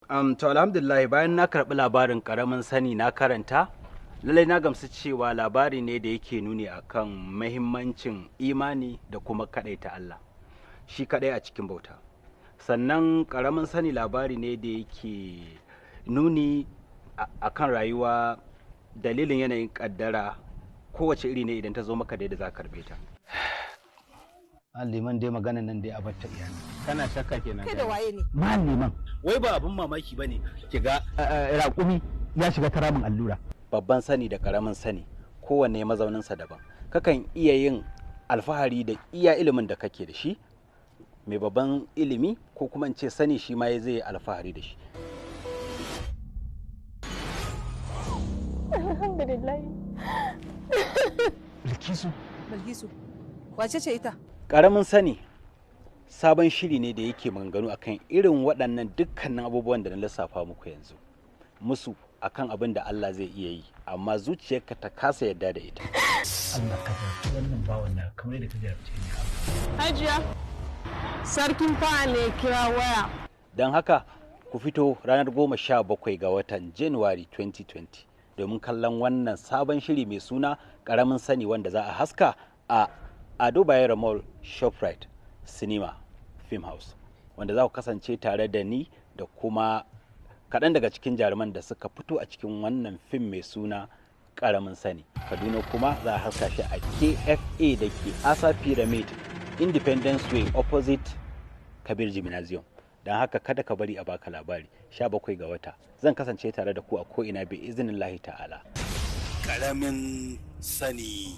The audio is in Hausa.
To alhamdulillah, bayan na karɓi labarin Ƙaramin Sani na karanta, lallai na gamsu cewa labari ne da yake nuni akan mahimmancin imani da kuma kaɗaita Allah shi kaɗai a cikin bauta. Sannan Ƙaramin Sani labari ne da yake nuni akan rayuwa, dalilin yanayin ƙaddara kowace iri ne idan ta zo maka da yadda za ka karɓe ta. Liman dai, maganan nan dai a bar ta iyali. Kana shakka kenan? Kai da waye ne? Liman. Wai ba abin mamaki bane ki ga raƙumi ya shiga ta ramin allura. Babban sani da ƙaramin sani, kowanne mazauninsa daban. Kakan iya yin alfahari da iya ilimin da kake da shi, mai babban ilimi ko kuma in ce sani shi ma zai yi alfahari da shi. Alhamdulillah. Bilkisu. Bilkisu. Wace ce ita? Ƙaramin Sani sabon shiri ne da yake maganganu akan irin waɗannan dukkanin abubuwan da na lissafa muku yanzu. Musu akan abin da Allah zai iya yi, amma zuciyarka ta kasa yarda da ita. Allah ka jarabci wannan bawan na kamar yadda ka jarabce ni. Hajiya, sarkin fa ne kira waya. Don haka ku fito ranar 17 ga watan January 2020 domin kallon wannan sabon shiri mai suna Ƙaramin Sani, wanda za a haska a Ado Bayero Mall, Shoprite Cinema Film House, wanda za ku kasance tare da ni da kuma kaɗan daga cikin jaruman da suka fito a cikin wannan fim mai suna Ƙaramin Sani. Kaduna kuma za a haska shi a KFA da ke Asa Pyramid, Independence Way, opposite Kabir Gymnasium. Don haka kada ka bari a baka labari. 17 ga wata zan kasance tare da ku a ko'ina bi iznillahi ta'ala. Ƙaramin Sani.